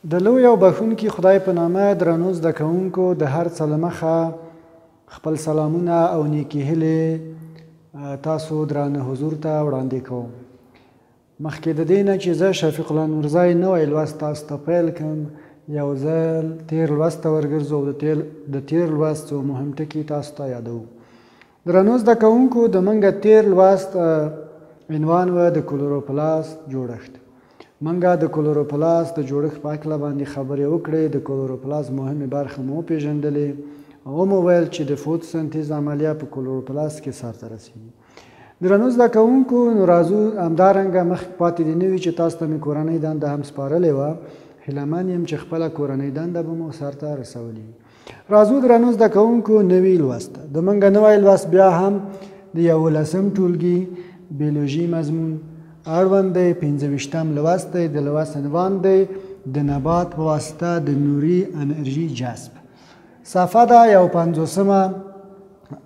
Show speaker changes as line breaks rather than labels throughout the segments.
د لوی او بخښونکي خدای په نامه درنو زده کوونکو، د هر څه له مخه خپل سلامونه او نیکې هیلې تاسو درانه حضور ته وړاندې کوم. مخکې د دې نه چې زه شفیق الله نورزی نوی لوست تاسو ته پیل کړم، یو ځل تېر لوست ته ورګرځو او د تېر لوست څو مهم ټکي تاسو ته یادوو. درنو زده کوونکو، د منګه تېر لوست عنوان و د کلوروپلاست جوړښت. منګه د کلوروپلاست د جوړښت په هکله باندې خبرې وکړې، د کلوروپلاست مهمې برخې مو وپېژندلې او ومو ویل چې د فوتوسنتیز عملیه په کلوروپلاست کې سرته رسېږي. درنو زده کوونکو، نو راځو همدارنګه مخکې پاتې دې نه وي چې تاسو ته مې کورنۍ دنده هم سپارلې وه. هیله من یم چې خپله کورنۍ دنده به مو سرته رسولې وي. راځو درنو زده کوونکو نوي لوست ته. د منګه نوی لوست بیا هم د 11 ټولګي بیولوژي مضمون اړوند دی، 25 لوست دی. د لوست عنوان دی د نبات په واسطه د نوري انرژي جذب. صفحه ده 51.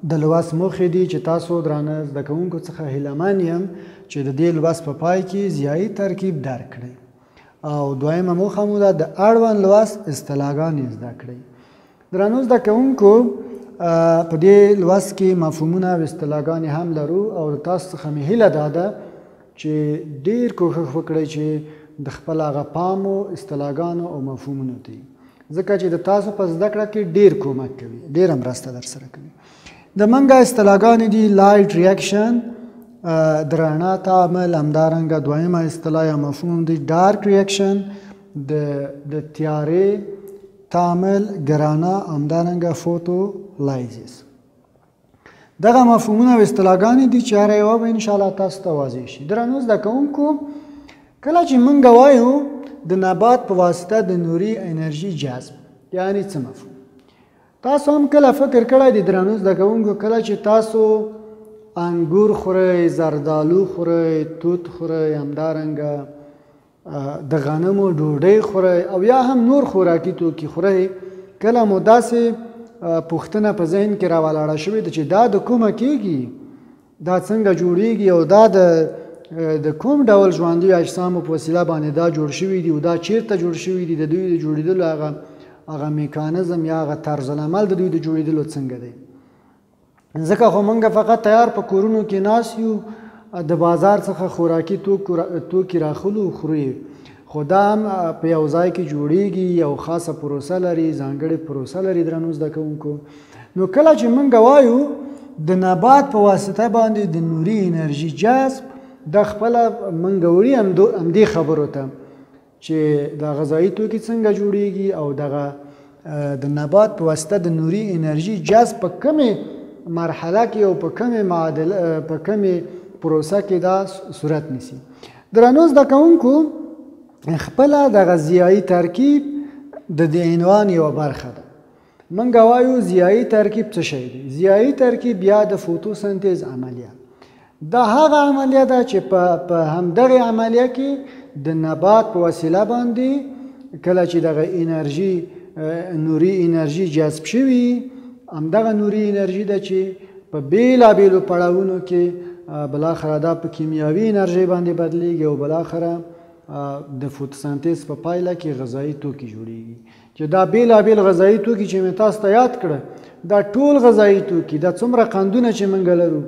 د لوست موخې دي چې تاسو درانه زده کوونکو څخه هیله من یم چې د دې لوست په پای کې ضیایي ترکیب درک کړئ، او دویمه موخه مو ده د اړوند لوست اصطلاحګانې زده کړئ. درنو زده کوونکو، په دې لوست کې مفهومونه او اصطلاحګانې هم لرو، او له تاسو څخه مې هیله دا ده چې ډیر کوښښ وکړئ چې د خپل هغه پامو اصطلاحګانو او مفهومونو ته، ځکه چې د تاسو په زده کړه کې ډیر کومک کوي، ډیره مرسته در سره کوي. د منګه اصطلاحګانې دي light reaction، د رڼا تعامل. همدارنګه دویمه اصطلاح یا مفهوم دی dark reaction، د تیارې تعامل، ګرانا، همدارنګه photolysis. دغه مفهومونه او اصطلاحګانې دي چې هره یوه به انشاءالله تاسو ته واضح شي. درنو زده کوونکو، کله چې موږ وایو د نبات په واسطه د نوري انرژي جذب، یعنی څه مفهوم؟ تاسو هم کله فکر کړی دی درنو زده کوونکو، کله چې تاسو انګور خورئ، زردالو خورئ، توت خورئ، همدارنګه د غنمو ډوډۍ خورئ او یا هم نور خوراکي توکي خورئ، کله مو داسې پوښتنه په ذهن کې راولاړه شوې ده چې دا د کومه کیږي، دا څنګه جوړیږي، او دا د کوم ډول ژوندیو اجسامو په وسیله باندې دا جوړ شوي دي، او دا چیرته جوړ شوي دي، د دوی د جوړېدلو هغه میکانیزم یا هغه طرز العمل د دوی د جوړېدلو څنګه دی. ځکه خو موږ فقط تیار په کورونو کې ناست یو، د بازار څخه خوراکي توکي راخلو خورو یې، خو دا هم په یو ځای کې جوړیږي، یو خاصه پروسه لري، ځانګړې پروسه لري. درنو زده کوونکو، نو کله چې موږ وایو د نبات په واسطه باندې د نوري انرژي جذب، دا خپله موږ وړي همدې خبرو ته چې دا غذایي توکي څنګه جوړیږي، او دغه د نبات په واسطه د نوري انرژي جذب په کومې مرحله کې او په کومې معادله، په کومې پروسه کې دا صورت نیسي. درنو زده کوونکو، خپله دغه ضیایي ترکیب د دې عنوان یوه برخه ده. موږ وایو ضیایي ترکیب څه شی دی؟ ضیایي ترکیب یا د فوتوسنتیز عملیه، دا هغه عملیه ده چې په همدغې عملیه کې د نبات په وسیله باندې کله چې دغه انرژي نوري انرژي جذب شوي، همدغه نوري انرژي ده چې په بېلابېلو پړاوونو کې بالاخره دا په کیمیاوي انرژي باندې بدلیږي، او بالاخره د فوتوسنتیز په پایله کې غذایي توکي جوړیږي. چې دا بېلابېل غذایي توکي چې مې تاسو ته یاد کړه، دا ټول غذایي توکي، دا څومره قندونه چې موږ لرو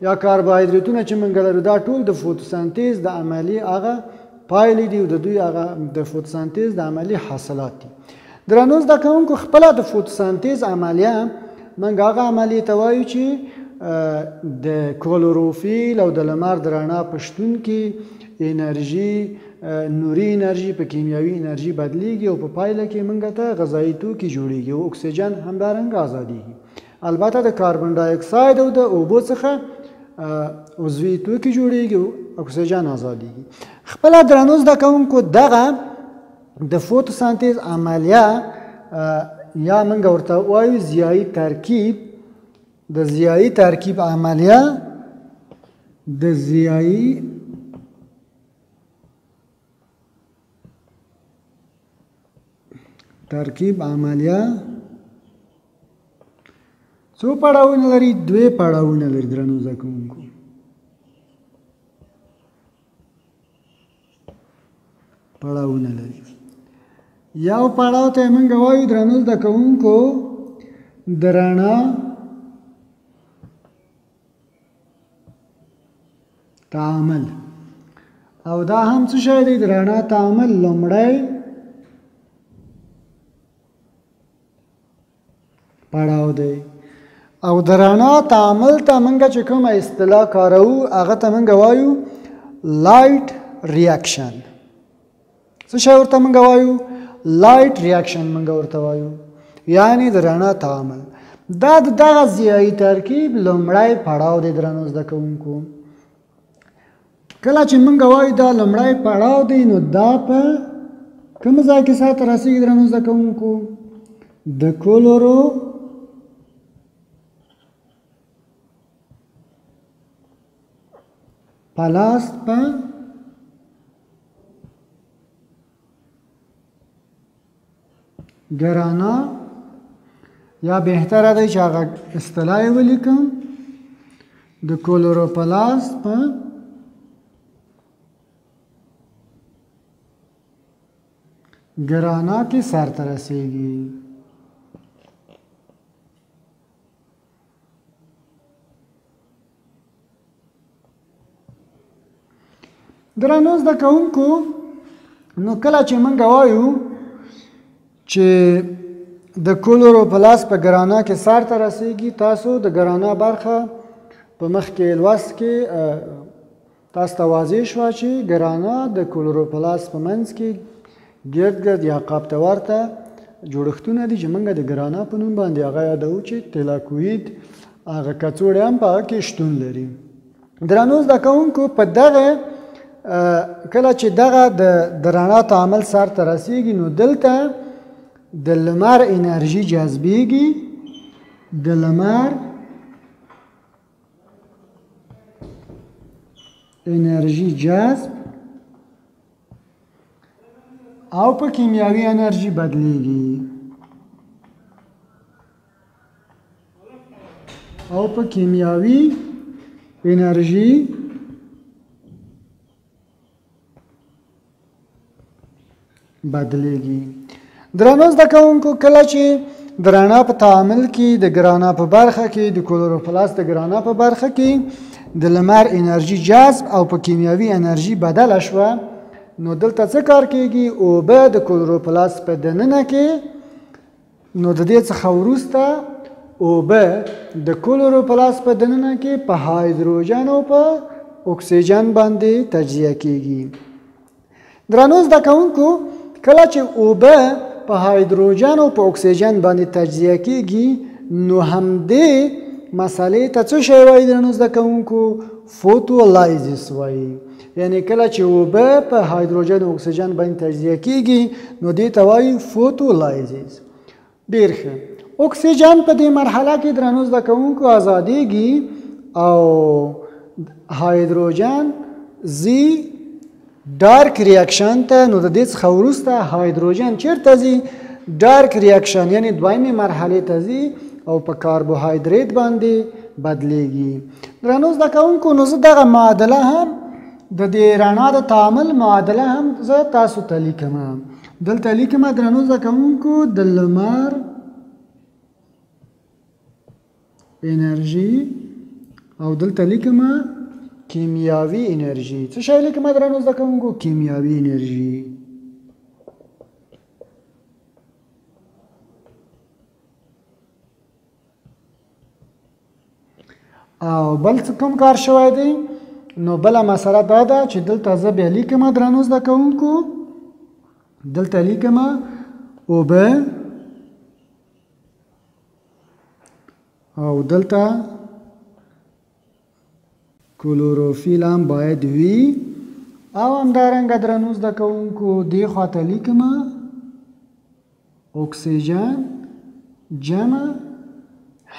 یا کاربوهایدریتونه چې موږ لرو، دا ټول د فوتوسنتیز د عملي هغه پایلې دي، او د دوی هغه د فوتوسنتیز د عملي حاصلات دي. درنو زده کوونکو، خپله د فوتوسنتیز عملیه موږ هغه عملیې ته وایو چې د کلوروفیل او د لمر د رڼا په شتون کې انرژي، نوري انرژي په کیمیاوي انرژي بدلیږي، او په پایله کې موږ ته غذایي توکي جوړیږي، او اکسیجن همدارنګه ازادیږي. البته د کاربن ډای اکساید او د اوبو څخه عضوي توکي جوړیږي او اکسیجن ازادیږي. خپله درنو زده کوونکو، دغه د فوتوسنتیز عملیه یا موږ ورته وایو ضیایي ترکیب، د ضیایي ترکیب عملیه د ضیایي ترکیب عملیه څو پړاوونه لري؟ دوه پړاوونه لري درنو زده کوونکو. پړاوونه لري. یو پړاو ته موږ وایو درنو زده کوونکو د رڼا تعامل، او دا هم څه شی دی؟ د رڼا تعامل لومړی پړاو دی. او د رڼا تعامل ته موږ چې کومه اصطلاح کاروو هغه ته موږ وایو light reaction. څه شی ورته موږ وایو؟ light reaction موږ ورته وایو، یعنی د رڼا تعامل. دا د دغه ضیایي ترکیب لومړی پړاو دی درنو زده کوونکو. کله چې موږ وایو دا لومړی پړاو دی، نو دا په کوم ځای کې سرته رسېږي درنو زده کوونکو؟ د کلورو پلاست په ګرانا، یا بهتره دی چې هغه اصطلاح یې ولیکم، د کلوروپلاست په ګرانا کې سرته رسېږي. درنو زده کوونکو، نو کله چې موږ وایو چې د کلوروپلاست په ګرانا کې سرته رسېږي، تاسو د ګرانا برخه په مخکې لوست کې تاسو ته واضح شوه چې ګرانا د کلوروپلاست په منځ کې ګرد ګرد یا قاب ته ورته جوړښتونه دي چې موږ د ګرانا په نوم باندې هغه یادوو، چې تیلاکوید هغه کڅوړې هم په هغه کې شتون لري. درنو زده کوونکو، په دغه کله چې دغه د رڼا تعامل سرته رسېږي، نو دلته د لمر انرژي جذبیږي، د لمر انرژي جذب او په کیمیاوي انرژي بدلیږي، او په کیمیاوي انرژي بدلیږي. درنو زده کوونکو، کله چې د رڼا په تعامل کې د ګرانا په برخه کې د کلوروپلاست د ګرانا په برخه کې د لمر انرژي جذب او په کیمیاوي انرژي بدله شوه، نو دلته څه کار کیږي؟ اوبه د کلوروپلاست په دننه کې، نو د دې څخه وروسته اوبه د کلوروپلاست په دننه کې په هایدروجن او په اکسیجن باندې تجزیه کیږي. درنو زده کوونکو، کله چې اوبه په هایدروجن او په اکسیجن باندې تجزیه کیږي، نو همدې مسئلې ته څه شی وایي درنو زده کوونکو؟ فوتولایزس وایي. یعنی کله چې اوبه په هایدروجن او اکسیجن باندې تجزیه کیږي، نو دې ته وایي فوتولایزس. ډېر ښه. اکسیجن په دې مرحله کې درنو زده کوونکو ازادیږي او هایدروجن ځي dark reaction ته. نو د دې څخه وروسته هایدروجن چیرته ځي؟ dark reaction یعنی دویمې مرحلې ته ځي او په کاربوهایدریت باندې بدلیږي. درنو زده کوونکو، نو زه دغه معادله هم د دې رڼا د تعامل معادله هم زه تاسو ته لیکم. دلته لیکم درنو زده کوونکو د لمر انرژي او دلته لیکم کیمیاوي انرژي. څه شی لیکم درنو زده کوونکو؟ کیمیاوي انرژي. او بل څه کوم کار شوی دی؟ نو بله مسله دا ده چې دلته زه بیا لیکم درنو زده کوونکو، دلته لیکم اوبه او دلته کلوروفیل هم باید وي، او همدارنګه درنو زده کوونکو دې خواته لیکم اکسیجن جمع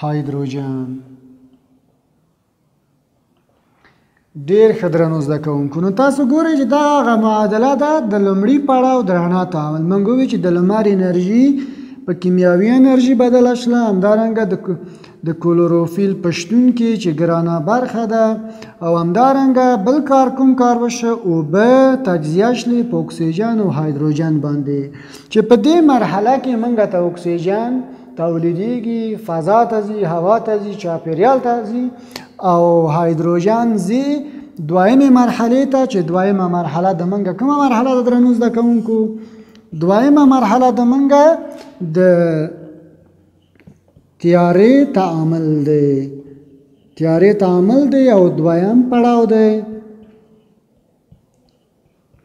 هایدروجن. ډېر ښه درنو زده کوونکو، نو تاسو ګورئ چې دا هغه معادله ده د لومړي پړاو د رڼا تعامل. موږ وویل چې د لمر انرژي په کیمیاوي انرژي بدله شله. همدارنګه د کلوروفیل په شتون کې چې ګرانه برخه ده، او همدارنګه بل کار کوم کار وشه، اوبه تجزیه شلې په اکسیجن او هایدروجن باندې، چې په دې مرحله کې موږ ته اکسیجن تولیدیږي، فضا ته ځي، هوا ته ځي، چاپیریال ته ځي، او هایدروجن ځي دویمې مرحلې ته، چې دویمه مرحله د موږ کومه مرحله ده درنو زده کوونکو؟ دویمه مرحله د موږ د تیارې تعامل دی، تیارې تعامل دی او دویم پړاو دی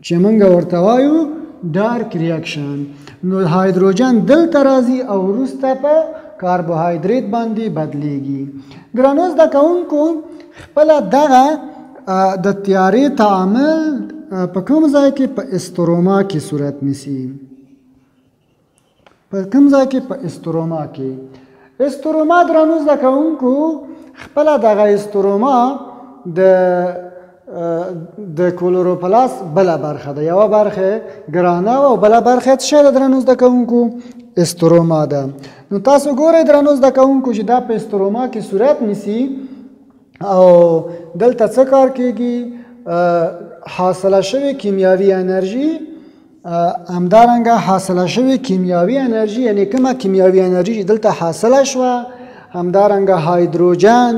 چې موږ ورته وایو dark reaction. نو هایدروجن دلته راځي او وروسته په کاربوهایدریت باندې بدلیږي. ګرانو زده کوونکو، خپله دغه د تیارې تعامل په کوم ځای کې؟ په استروما کې صورت نیسي. په کوم ځای کې؟ په استروما کې. استروما درنو زده کوونکو، خپله دغه استروما د کلوروپلاست بله برخه ده. یوه برخه ګرانه او بله برخه څه شی ده درنو زده کوونکو؟ استروما ده. نو تاسو ګورئ درنو زده کوونکو چې دا په استروما کې صورت نیسي او دلته څه کار کیږي؟ حاصله شوې کیمیاوي انرژي، همدارنګه حاصله شوې کیمیاوي انرژي، یعنې کومه کیمیاوي انرژي چې دلته حاصله شوه، همدارنګه هایدروجن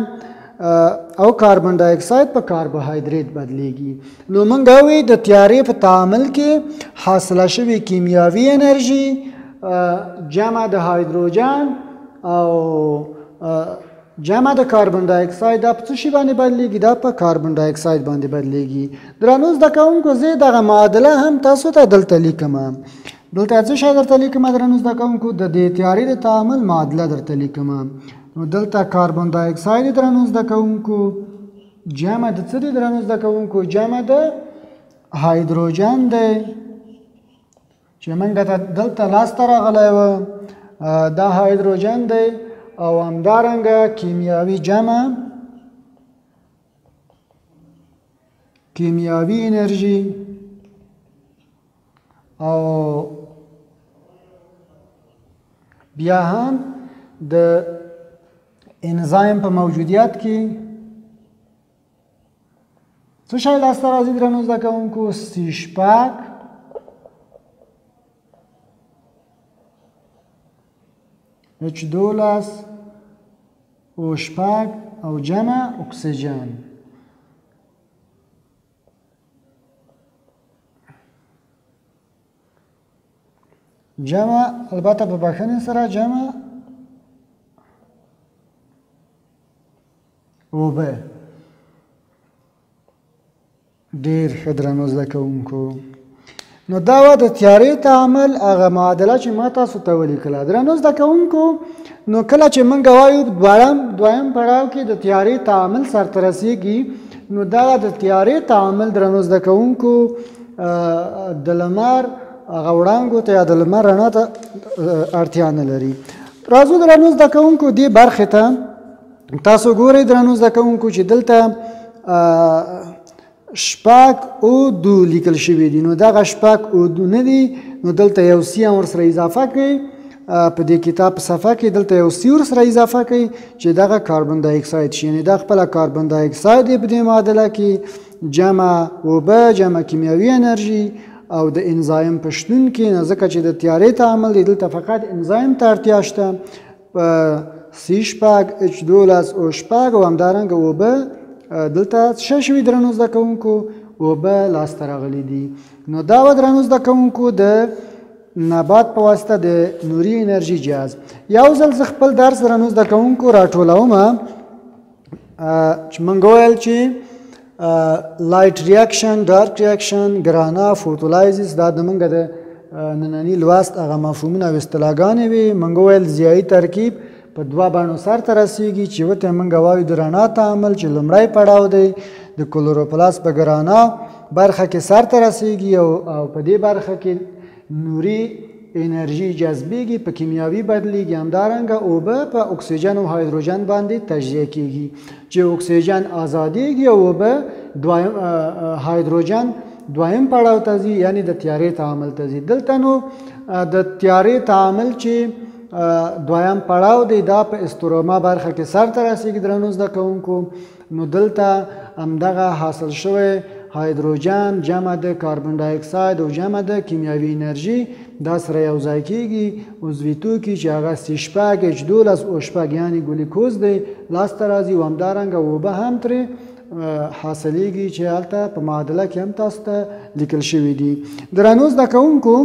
او کاربن ډای اکساید په کاربوهایدریت بدلیږي. نو موږ وایو د تیارې په تعامل کې حاصله شوې کیمیاوي انرژي جمع د هایدروجن او جمع د کاربن ډای اکساید دا په څه شي باندې بدلیږي؟ دا په کاربن ډای اکساید باندې بدلیږي. درنو زده کوونکو، زه دغه معادله هم تاسو ته دلته لیکم. دلته څه شی درته لیکم درنو زده کوونکو؟ د دې تیارې د تعامل معادله درته لیکم. نو دلته کاربن ډای اکساید درنو زده کوونکو جمع د څه دی درنو زده کوونکو؟ جمع د هایدروجن دی چې موږ ته دلته لاسته راغلی و، دا هایدروجن دی، او همدارنګه کیمیاوي جمع کیمیاوي انرژي او بیا هم د انزایم په موجودیت کې څه شی لاسته راځي درنو زده کوونکو؟ سی شپږ اچ 12 او شپږ او جمع اکسیجن. جمع البته په بخښنې سره جمع اوبه. ډېر ښه درنو زده کوونکو، نو دا وه د تیارې تعامل هغه معادله چې ما تاسو ته ولیکله. درنو زده کوونکو، نو کله چې موږ وایو دویم پړاو کې د تیارې تعامل سرته رسیږي، نو دغه د تیارې تعامل درنو زده کوونکو د لمر هغه وړانګو ته یا د لمر رڼا ته اړتیا نه لري. راځو درنو زده کوونکو دې برخې ته. تاسو ګورئ درنو زده کوونکو چې دلته شپږ او دو لیکل شوي دي. نو دغه شپږ او دو نه دي، نو دلته یو سی هم ورسره اضافه کړئ. په دې کتاب په صفحه کې دلته یو سی ورسره اضافه کړئ چې دغه کاربن ډای اکساید شي. یعنې دا خپله کاربن ډای اکساید دی په دې معادله کې جمع اوبه جمع کیمیاوي انرژي او د انزایم په شتون کې، نو ځکه چې د تیارې تعامل دی دلته فقط انزایم ته اړتیا شته. په سی شپږ اچ 12 او شپږ او همدارنګه اوبه دلته څه شوي درنو زده کوونکو؟ اوبه لاسته راغلي دي. نو دا وه درنو زده کوونکو د نبات په واسطه د نوري انرژي جذب. یو ځل زه خپل درس درنو زده کوونکو راټولوم چې موږ وویل چې light reaction، dark reaction، grana، photolysis، دا د موږ د ننني لوست هغه مفهومونه او اصطلاحګانې وې. موږ وویل ضیایي ترکیب په دوه بڼو سرته رسیږي چې ورته موږ وایو د رڼا تعامل چې لومړی پړاو دی د کلوروپلاست په ګرانا برخه کې سرته رسیږي او په دې برخه کې نوري انرژي جذبیږي، په کیمیاوي بدلیږي. همدارنګه اوبه په اکسیجن او هایدروجن باندې تجزیه کیږي چې اکسیجن ازادیږي او اوبه دویم هایدروجن دویم پړاو ته ځي، یعنی د تیارې تعامل ته ځي. دلته نو د تیارې تعامل چې دویم پړاو دی دا په استروما برخه کې سر ته رسیږي درنو زده کوونکو. نو دلته همدغه حاصل شوی هایدروجن جمع د کاربن ډای اکساید او جمع د کیمیاوي انرژي دا سره یو ځای کیږي، عضوي توکي چې هغه سي شپږ اچ 12 او شپږ یعنې ګلوکوز دی لاسته راځي، او همدارنګه اوبه هم ترې حاصلیږي چې هلته په معادله کې هم تاسو ته لیکل شوي دي. درنو زده کوونکو،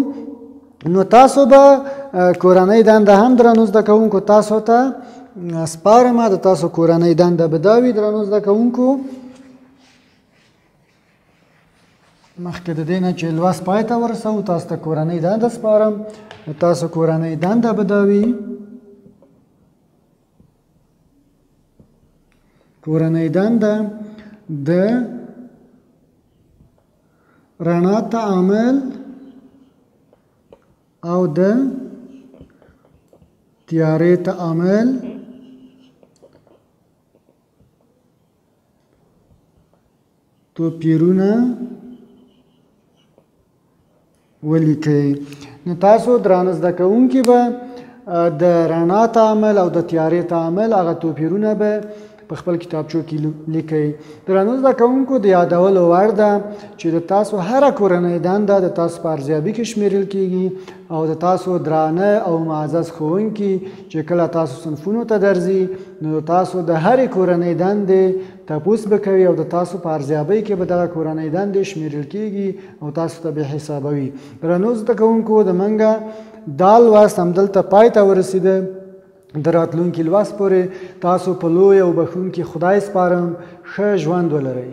نو تاسو به کورنۍ دنده هم درنو زده کوونکو تاسو ته سپارم. د تاسو کورنۍ دنده به دا وي درنو زده کوونکو، مخکې د دې نه چې لوست پای ته ورسوو تاسو ته کورنۍ دنده سپارم. د تاسو کورنۍ دنده به دا وي، کورنۍ دنده د رڼا تعامل او د تیارې تعامل توپیرونه ولیکئ. نو تاسو درانه زده کوونکي به د رڼا تعامل او د تیارې تعامل هغه توپیرونه به په خپل کتابچو کې لیکئ. درنو زده کوونکو، د یادولو وړ ده چې د تاسو هره کورنۍ دنده د تاسو په ارزیابي کې شمیرل کیږي، او د تاسو درانه او معزز ښوونکي چې کله تاسو صنفونو ته درځي نو د تاسو د هرې کورنۍ دندې تپوس به کوي، او د تاسو په ارزیابۍ کې به دغه کورنۍ دندې شمیرل کیږي او تاسو ته به حسابوي. درنو زده کوونکو، د منګه دا لوست همدلته پای ته ورسېده. د راتلونکي لوست پورې تاسو په لوی او بښونکي خدای سپارم. ښه ژوند ولرئ.